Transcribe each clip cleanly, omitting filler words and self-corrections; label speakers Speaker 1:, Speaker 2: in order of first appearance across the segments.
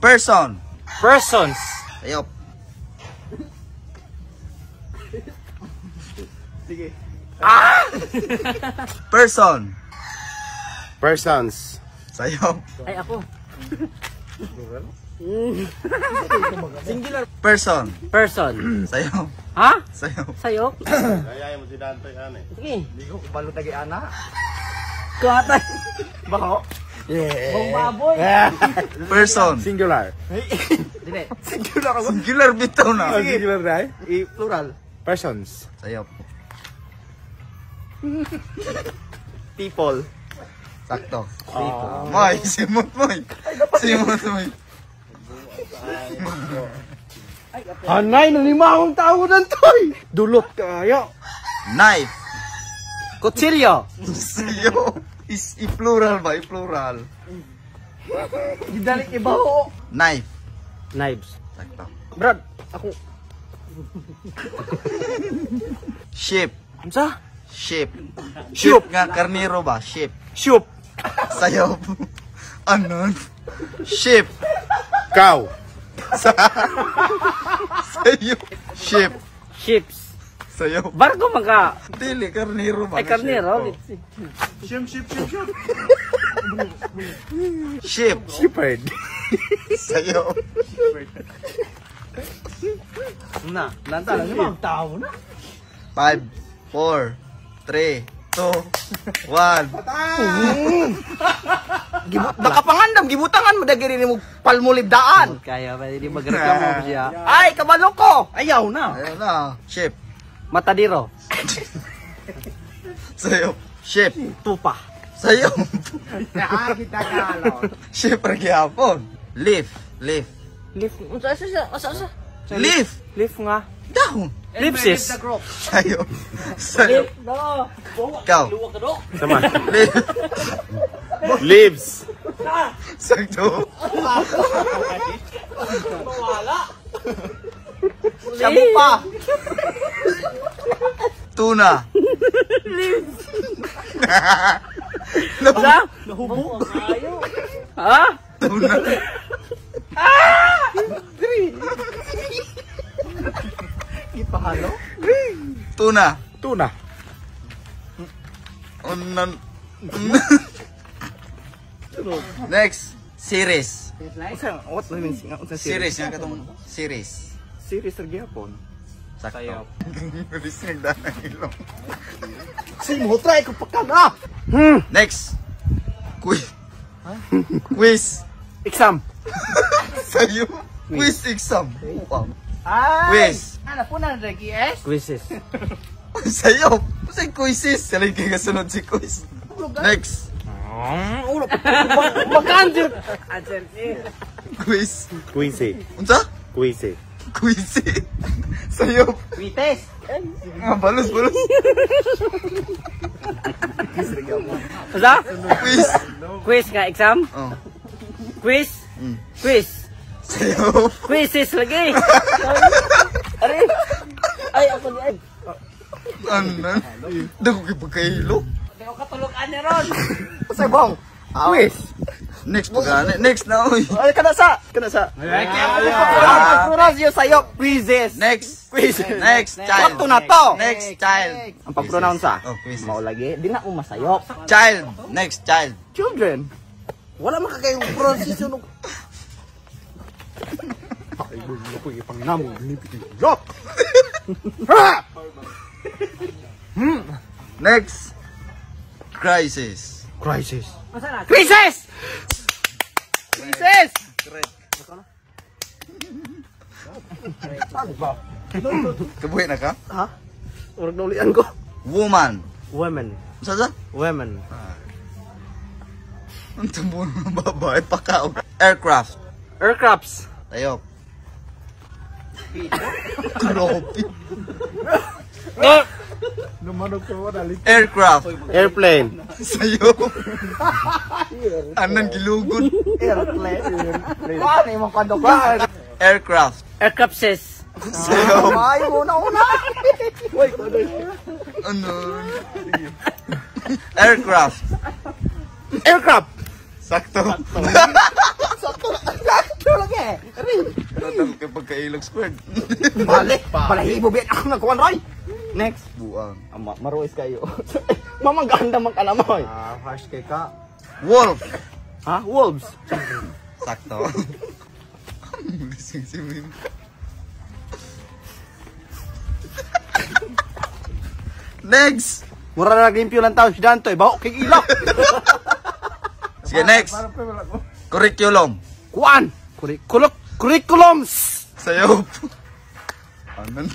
Speaker 1: Person.
Speaker 2: Persons.
Speaker 1: Sayop.
Speaker 3: Sige.
Speaker 1: Ah! Person.
Speaker 4: Persons.
Speaker 1: Sayop.
Speaker 2: Ay, ako.
Speaker 3: Singular.
Speaker 1: Person.
Speaker 2: Person.
Speaker 1: Sayop.
Speaker 2: Ha?
Speaker 1: Sayop.
Speaker 2: Sayop?
Speaker 4: Kaya mo si Dante ano eh.
Speaker 2: Sige.
Speaker 3: Hindi ko kabalo tagay ana.
Speaker 2: Kuhatay.
Speaker 3: Bako.
Speaker 2: Bong baboy.
Speaker 1: Person.
Speaker 4: Singular.
Speaker 2: Dili.
Speaker 3: Singular ako.
Speaker 1: Singular bitaw na.
Speaker 3: Sige.
Speaker 4: Singular na eh.
Speaker 3: I-plural.
Speaker 4: Persons.
Speaker 1: Sayop.
Speaker 3: People.
Speaker 1: Sakto. Moy, simot moy. Simot moy.
Speaker 4: Hanay, nalima akong tao ng toy! Dulot kayo.
Speaker 1: Knife.
Speaker 2: Kutsilyo.
Speaker 1: Sayo. Is i-plural ba? I-plural.
Speaker 3: Gidalik ibaho.
Speaker 1: Knife.
Speaker 2: Knives.
Speaker 1: Sakto.
Speaker 2: Brad, ako.
Speaker 1: Ship.
Speaker 2: Unsa?
Speaker 1: Ship. Ship nga karniro ba? Ship.
Speaker 2: Soup.
Speaker 1: Sayop. Ano? Ship.
Speaker 4: Cow.
Speaker 1: Sayop. Ship.
Speaker 2: Ships.
Speaker 1: Sayop.
Speaker 2: Barko man ka.
Speaker 1: Dili karniro ba?
Speaker 2: Ay, karnero.
Speaker 4: Ship, ship, ship, ship.
Speaker 1: Ship.
Speaker 4: Shepherd.
Speaker 1: Sayop.
Speaker 2: Na, nanta lang mo.
Speaker 3: Tao na.
Speaker 1: 5, 4, 3, 2, 1.
Speaker 3: Baka pangandam, gibutangan mo dagiri nimo palmolive daan.
Speaker 2: Kaya pa hindi magreklamo siya.
Speaker 3: Ay, kabalo ko. Ayaw na.
Speaker 1: Ayun na. Ship.
Speaker 2: Matadiro.
Speaker 1: Sayop. Ship.
Speaker 2: Tupa.
Speaker 1: Sayop. Ship ra gyapon. Leaf. Leaf.
Speaker 2: Leaf. Unsa unsa unsa unsa?
Speaker 1: Leaf.
Speaker 2: Leaf nga.
Speaker 1: Down.
Speaker 2: Leafsis.
Speaker 1: Sayop. Sayop.
Speaker 2: No.
Speaker 1: Ikaw.
Speaker 4: Sama.
Speaker 1: Leaf.
Speaker 4: Leaves.
Speaker 1: Sakto.
Speaker 3: Shabu pa.
Speaker 1: Tuna.
Speaker 2: Unsa? Nahubog. Ha?
Speaker 1: Tuna.
Speaker 3: Gipahalo.
Speaker 1: Tuna.
Speaker 4: Tuna.
Speaker 1: Unan. Next. Series.
Speaker 3: Unsa what do you mean? Unsa
Speaker 1: Series nga katong series.
Speaker 3: Series ra gyapon.
Speaker 1: Sakto. Bilis nagdaan ang ilong.
Speaker 3: Simo try ko pa ka na.
Speaker 1: Next. Quiz. Quiz.
Speaker 2: Exam.
Speaker 1: Sa'yo. Quiz exam. Wow.
Speaker 3: Ay.
Speaker 1: Quiz.
Speaker 3: Ana po na lagi eh.
Speaker 2: Quizzes.
Speaker 1: Sa'yo. Sa quizzes. Sila yung kasunod si quiz. Next.
Speaker 2: Mag-answer. Answer.
Speaker 1: Quiz.
Speaker 4: Quincy.
Speaker 1: Unsa?
Speaker 4: Quincy.
Speaker 1: Quiz. Sa'yo.
Speaker 3: Quites.
Speaker 1: Ah, balos, balos.
Speaker 2: Unsa?
Speaker 1: Quiz.
Speaker 2: Quiz nga exam.
Speaker 1: Oh.
Speaker 2: Quiz. Quiz.
Speaker 1: Sa'yo.
Speaker 2: Quizzes lagi. Are. Ay, ako di ay.
Speaker 1: Ano? Dako kay pagkailo.
Speaker 2: Di ko katulog ani ron.
Speaker 3: Unsa bong? Quiz.
Speaker 1: Next pa gani. Next na oy.
Speaker 3: Ay kana sa. Kana sa.
Speaker 1: Ah.
Speaker 3: Pagpronounce yun sa'yo, quizzes.
Speaker 1: Next.
Speaker 3: Quizzes.
Speaker 1: Next child.
Speaker 3: Sakto na to.
Speaker 1: Next child.
Speaker 3: Ang pag-pronounce ah.
Speaker 1: Oh, quizzes.
Speaker 3: Mao lagi, di na mo masayop.
Speaker 1: Child. Next child.
Speaker 3: Children. Wala man kagayong pronunciation og
Speaker 1: Next. Crisis.
Speaker 4: Crisis.
Speaker 2: Quizzes.
Speaker 3: Quizzes.
Speaker 1: Correct. Kabuhi na ka?
Speaker 3: Ha? Murag naulian ko.
Speaker 1: Woman.
Speaker 2: Women.
Speaker 1: Unsa sa?
Speaker 2: Women.
Speaker 1: Ang tumbo ng babae pakaw. Aircraft.
Speaker 2: Aircrafts.
Speaker 1: Tayo. Grabe. Aircraft.
Speaker 4: Airplane.
Speaker 1: Sa'yo. Anong gilugod?
Speaker 3: Airplane. Kuan imong kwando ka.
Speaker 1: Aircraft.
Speaker 2: Aircraftses.
Speaker 1: Sa'yo.
Speaker 3: Ay, una una.
Speaker 1: Ano? Aircraft.
Speaker 4: Aircraft.
Speaker 1: Sakto.
Speaker 3: Sakto lagi.
Speaker 1: Natal kay pagkailog squared.
Speaker 3: Balik. Balahibo biyan ako nagkuhan Roy. Next.
Speaker 1: Buang.
Speaker 3: Ama, maruis kayo. Mamaganda man ka naman.
Speaker 4: Ah, harsh kay ka.
Speaker 1: Wolf.
Speaker 3: Ha? Wolves.
Speaker 1: Sakto. Gising si Mim. Next.
Speaker 4: Mura na naglimpyo lang tao si Dantoy. Baho kay ilak.
Speaker 1: Sige, next. Curriculum.
Speaker 4: Kuan. Curriculum. Curriculums.
Speaker 1: Sayop. Anan.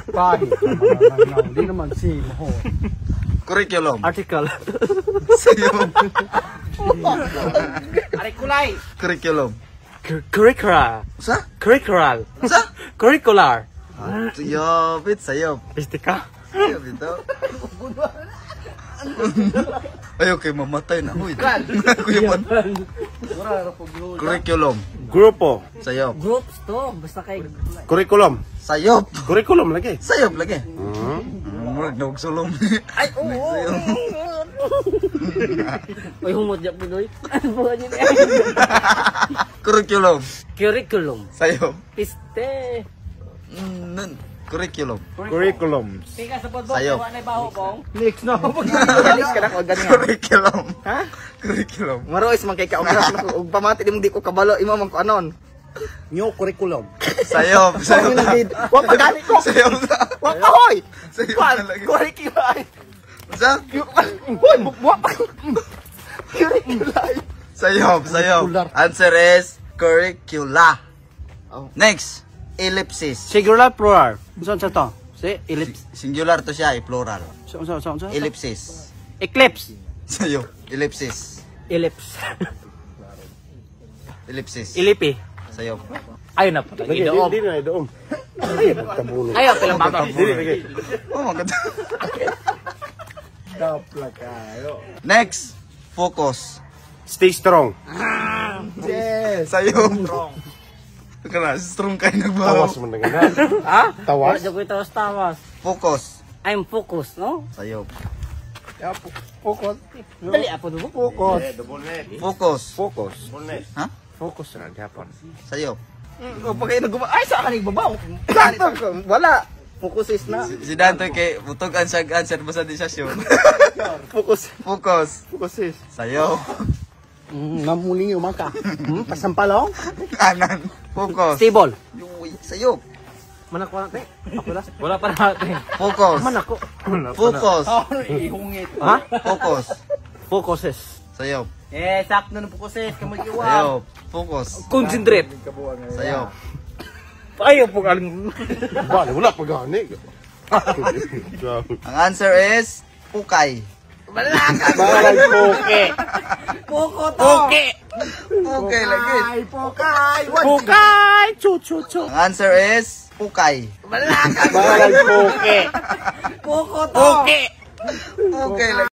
Speaker 4: Pahi. Hindi naman si Maho.
Speaker 1: Curriculum.
Speaker 2: Article.
Speaker 1: Sayop.
Speaker 3: Aray kulay.
Speaker 1: Curriculum.
Speaker 2: Curricular.
Speaker 1: Sa?
Speaker 2: Curricular.
Speaker 1: Sa?
Speaker 2: Curricular.
Speaker 1: Sayop. It's sayop.
Speaker 2: Piste ka?
Speaker 1: Sayop ito. Ay, okay, mamatay na. Uy. Kuya Pan. Curriculum.
Speaker 4: Grupo.
Speaker 1: Sayop.
Speaker 2: Groups to. Basta kay...
Speaker 4: Curriculum.
Speaker 1: Sayop.
Speaker 4: Curriculum lagi.
Speaker 1: Sayop lagi. Murag na sulong.
Speaker 3: Ay, oo.
Speaker 2: Uy, humot dyan po doy. Ano po yun?
Speaker 1: Curriculum.
Speaker 2: Curriculum.
Speaker 1: Sayop.
Speaker 2: Piste.
Speaker 1: Nun. Curriculum.
Speaker 4: Curriculums.
Speaker 2: Tika sa podbo,
Speaker 1: Sayop.
Speaker 2: wala na baho kong.
Speaker 4: Next na.
Speaker 3: Next ka na ko ganyan.
Speaker 1: Curriculum.
Speaker 3: Ha?
Speaker 1: Curriculum.
Speaker 3: Maruis man kay ka og og pamati di mo di ko kabalo imo man ko anon.
Speaker 4: New curriculum.
Speaker 1: Sayop. Sayop.
Speaker 3: Wa pa gani ko.
Speaker 1: Sayop.
Speaker 3: Wa pa hoy.
Speaker 1: Sayop
Speaker 3: Kuan,
Speaker 1: na lagi.
Speaker 3: curriculum.
Speaker 1: Sa?
Speaker 3: Hoy, wa pa. Curriculum.
Speaker 1: Sayop. Sayop. Answer is curricula. Next. Ellipsis.
Speaker 4: Singular plural. Unsa unsa to? Si ellipse.
Speaker 1: Singular to siya, eh, plural.
Speaker 4: Unsa unsa unsa?
Speaker 1: Ellipsis.
Speaker 2: Eclipse.
Speaker 1: Sayop. Ellipsis.
Speaker 2: Ellipse.
Speaker 1: Ellipsis.
Speaker 2: Ilipi.
Speaker 1: Sayop.
Speaker 2: Ayun na po.
Speaker 4: Lagi
Speaker 2: Idoom.
Speaker 4: di na idoom. Ay, pagtabulo.
Speaker 2: Ayaw, pilang baba.
Speaker 4: Dili lagi.
Speaker 1: Oh, maganda. Next. Focus.
Speaker 4: Stay strong.
Speaker 1: Yes. Sayop. Strong. Kaya, strong kayo nagbaho.
Speaker 4: Tawas man na gana.
Speaker 2: Ha?
Speaker 4: Tawas?
Speaker 2: Wala ko tawas tawas.
Speaker 1: Focus.
Speaker 2: I'm focused, no?
Speaker 1: Sayop.
Speaker 4: Focus.
Speaker 2: Dali ako dugo.
Speaker 4: Focus.
Speaker 1: Focus.
Speaker 4: Focus.
Speaker 1: Ha?
Speaker 4: Focus na gyapon.
Speaker 1: Sayop.
Speaker 3: O pag kayo naguma ay sa akin nagbabaw. Sakto wala. Focuses na.
Speaker 1: Si Dante kay butog ang siyag answer basta di siya sure.
Speaker 3: Focus.
Speaker 1: Focus.
Speaker 3: Focuses.
Speaker 1: Sayo.
Speaker 4: Namuling yung maka. Pasampalong?
Speaker 1: Anan. Focus.
Speaker 2: Stable.
Speaker 1: Yuy, Sayo.
Speaker 2: Manak wala te. Ako na. Wala pa natin.
Speaker 1: Focus.
Speaker 2: Manak ko.
Speaker 1: Focus.
Speaker 2: Ha?
Speaker 1: Focus.
Speaker 2: Focuses.
Speaker 1: Sayo.
Speaker 3: Eh, sakto ng focuses. Kamugiwa.
Speaker 1: Sayo. Focus.
Speaker 2: Concentrate.
Speaker 1: Sayo.
Speaker 2: Ayaw po kaling.
Speaker 4: Ba, wala pa gani.
Speaker 1: Ang answer is pukay.
Speaker 4: Balay poke.
Speaker 3: Poko to.
Speaker 2: Puke.
Speaker 1: Pukay lagi.
Speaker 3: Ay, pukay.
Speaker 2: Pukay. Chu chu chu.
Speaker 1: Ang answer is pukay.
Speaker 4: Balay poke.
Speaker 3: Poko to.
Speaker 2: Puke.
Speaker 1: Pukay lagi.